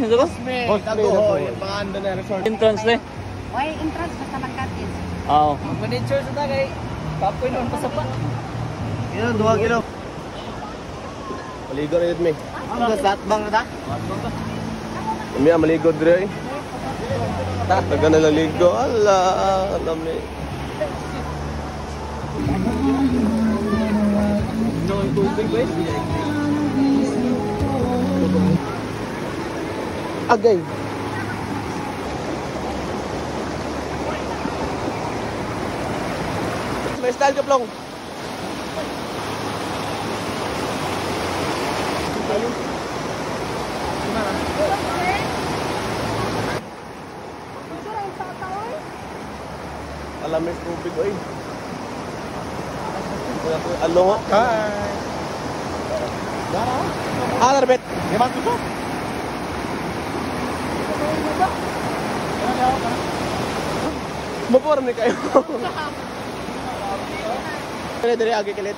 Dagohoy, mga ando na resort. Entrance na eh. Why entrance basta mag-cottage? Oo. Mag-nature sa tagay. Kapoy noon pa sa pa. Kilo, 2 kilo. Maligo na yun, may. Ano sa bang na ta? Kami maligo dire eh. Taga na naligo. Ala, lami. No, tubig ba? Agay. May style ka, Plong. Alam may tubig, oy. Alongo. Hi. Ah, narbet. Lima tusok. Mapor ni kayo. Dire dire agi kilit.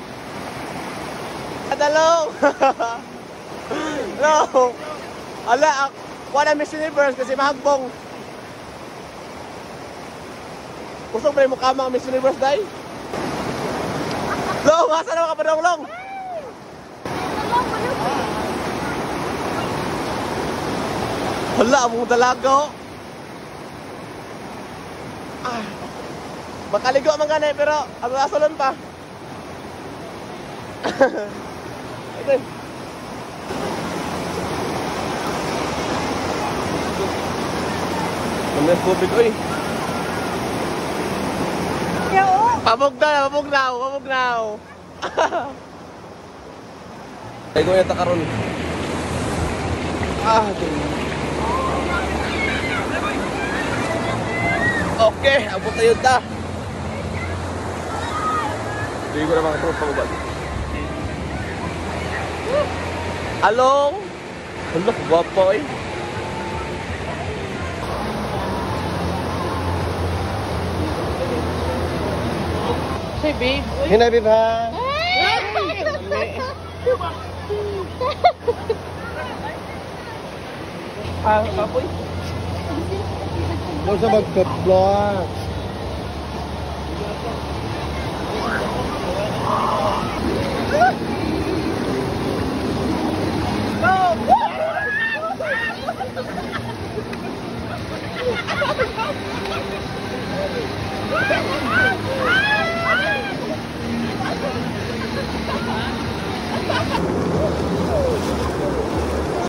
Adalong. No. Ala, wala Miss Universe kasi mahagbong. Kusog pa rin mukha mga Miss Universe day. Long, asa na ka pa long? Hala, among dalaga oh. Ah. Makaligo man gani pero ang asalon pa. Ito. Ano tubig oy? Pabugnaw, pabugnaw, pabugnaw. Ay ko yata karon. Ah, okay. Okay, abot tayo ta. Hindi ko na mga tropa ko. Along! Hala, guwapo eh. Say babe. Hinay, babe, ha? Ah, kapoy. Huwag sa magkapla.